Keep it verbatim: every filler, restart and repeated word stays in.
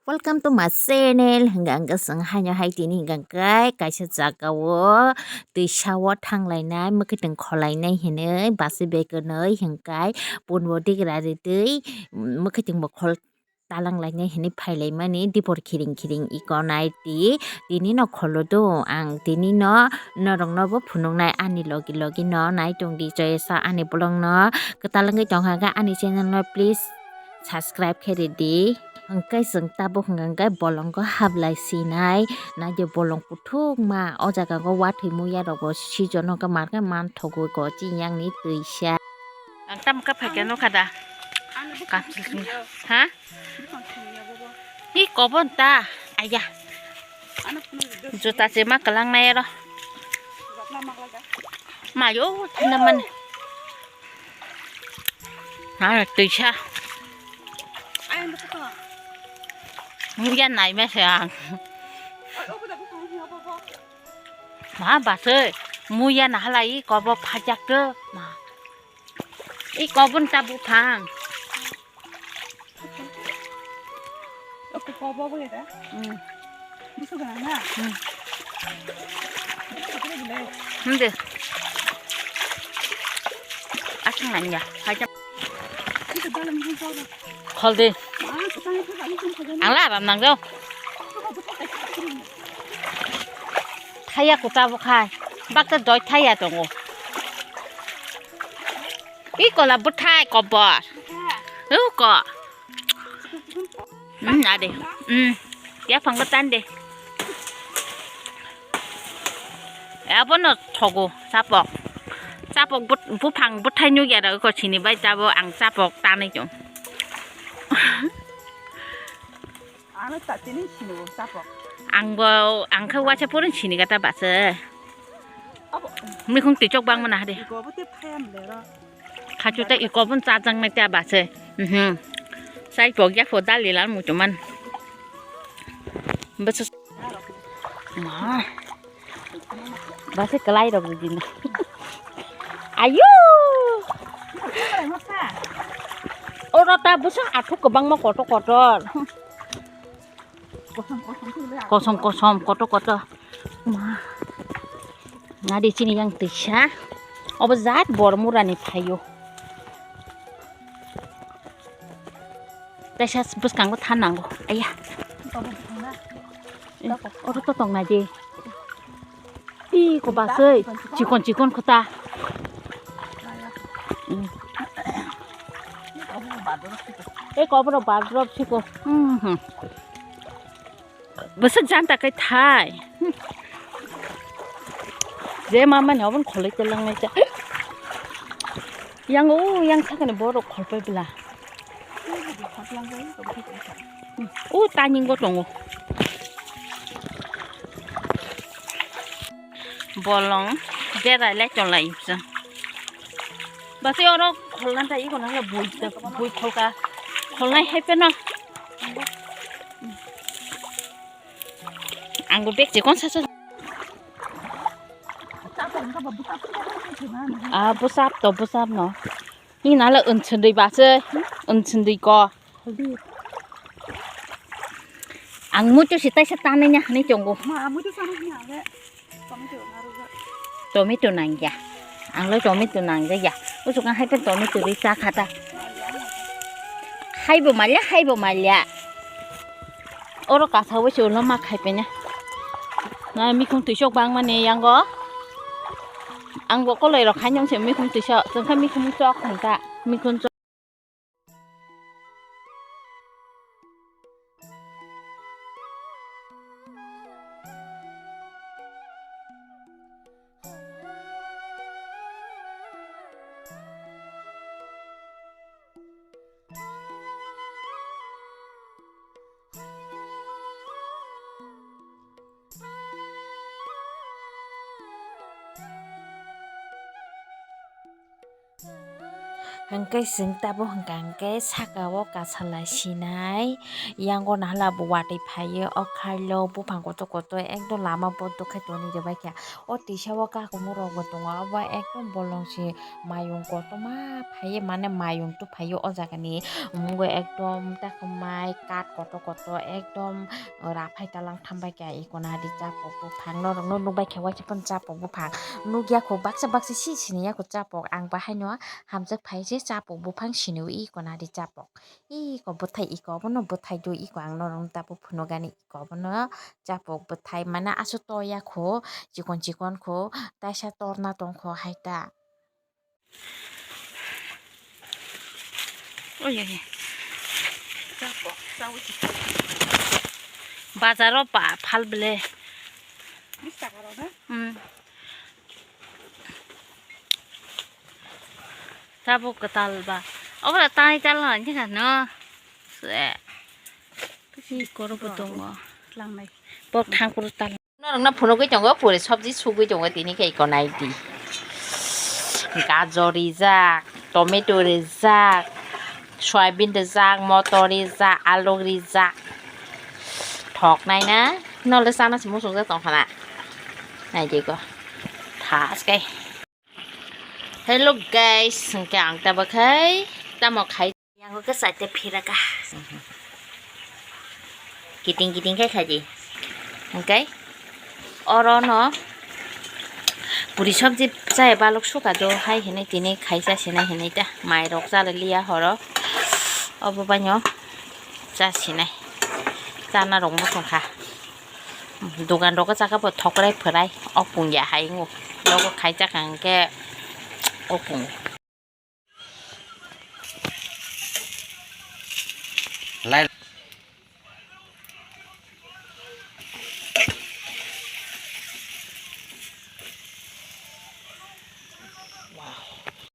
Welcome to my channel. Hingka hingka chwng haino hai tini hingka hingka kaisa jaga o twisa o thanglainai mwkhwtwng kholainai hinwi basi bekunwi hingkai punbo digra ritwi mwkhwtwng bo khol talang lainai hinwi phailaimani dipor khiring khiring iko nai ti tini no kholo do ang tini no norok no bo phunuknai ani logi logi no nai tongdi joyesa ani bolong no kwtal wngwi tongkha khe ani channel no please subscribe khe ridi. Hwnkhe chwng tabuk hwnkhe bolongkho hablai sinai, naide bolong kuthukma o jaga o wathwi muya rokbo sijono hwnkhe markhe manthogo chini yang ni twisa. Ang tamo khe phaikhe nukha da? Kamchwlwi. Ha? Hi kobon ta? Aya. Juta se ma kwlangnai aro. Mayo thana mani. Ha, twisa. Muya nai mese ang. Ma base muya na halai kobo phajak to. Ma. I kobon ta buphang. Oke, kobo bo ya da? Hmm. Busu gana na? Hmm. Hindi. Asing nanya. Haja. Khol de. Ang la ram nang do. Thaya kuta bo khai. Bakta doi thaya tongo. I kola bwthai kobor. Ruko. Hmm, ade. Hmm. Ya phang tan de. Abono thogo chapok. Chapok buphang bwthai nukya da ko sini bai tabo ang chapok tanai chong. Ano ta tini sini bo chapok. Ang bo ang khe waisa purin sini gata base. Abo. Mikung tichok bang mana hade. Iko bo te phayam lero. Khachu ta iko bon chajang nai ta base. Mhm. Sai pok ya pho dali lan muchuman. Bese. Ma. Base kelai rok di na. Ayu. Oro ta bese athuk kebang ma kotor kotor. Kosom kosom kotor kotor. Ma. Nadi chini yang tisa. Obo jat bor murani phaio. Tesa bwskango than nango. Aya. Oro to tong nai di. Iko basoi chikon chikon kota. Eko boro badrop siko. Bwswk janta kai thai. Je mama ni obon kholoi telang nai ta. Yang o yang sakani borok kholpai bla. O tanying bo tongo. Bolong berai lai tonglai jang. Basi oro kholna ta iko nang bui bui kholka. Kholnai hai peno. Ang bo bag chikon sa sa. Ah, bwsap to bwsap no. Ni nala unsundui base, unsundui ko. Ang muitu si taisa tanai nya hani chongo. Ma, muitu sana hini age. Tomato nangya. Ang lo tomato nangya ya. Usuk ang hai tomato ri cha khata. Hai bo malya, hai bo malya. Oro kasa wi se ulo ma khai penya. Na mikhung twisok bang mani yango. Ang bo koloi rok khai nyong se mikhung twisok. Tengkha mikhung chok khangka. Mikhung chok. Hwnkhe chwng tabuk hwnkha hwnkhe saka o kasalai sinai, yango nahala bo watwi phaiwi o khailo buphang kotor kotor ekdom lama bondo khe toni rwbai kha. O tisa o kakumung rok bo tongo, obo ekdom bolong se mayung kotorma phaiwi mane mayung tubui phaiwi o jaga ni, omo wngwi ekdom takhumai kath kotor kotor ekdom raphai talang thambai kha. Iko nadi chapok buphang norok no nukbai kha, waisa phano chapok buphang nukya kho, baksa baksa si sini ya kho chapok, ang bahaino hamjak phai se chapok buphang sini o iko nadi chapok. Iko bwthai, iko obono bwthai do, iko ang norok no tabuk phunukani, iko obono chapok bwthai mane aswk toya kho, chikon chikon kho, taisa torna tong kho hai ta. Oye, oye. Bazaro pa phal bele. Hmm. Tabuk kwtal ba. Obra tai tal no, ni ka no. Se. Kisi koro bo tongo. Langnai. Bok thang kuru tal. Norok no phunugwi tongo, puri sabji sugwi tongo, tini khe iko nai di. Gajor rijak, tomato rijak, soyabin rijak, motor rijak, aluk rijak. Thok nai na, nole chana se muchungjak tong khana. Nai di ko. Thas kai. Hello guys, hwnkhe ang tabuk khai tamo khai. Yango khe chaita phira kha. Kiting kiting khai khaidi. Hwnkhe oro no puri sabji chaya balok suka do hai hinui tini khai cha sinai hinui ta. Mai rok chala liya horo. Obo baino cha sinai. Chana rok muchung kha. Dogan rogo chakha bo thokrai phwrai o pungya hai wngo. Nogo khai chakha hwnkhe o pung.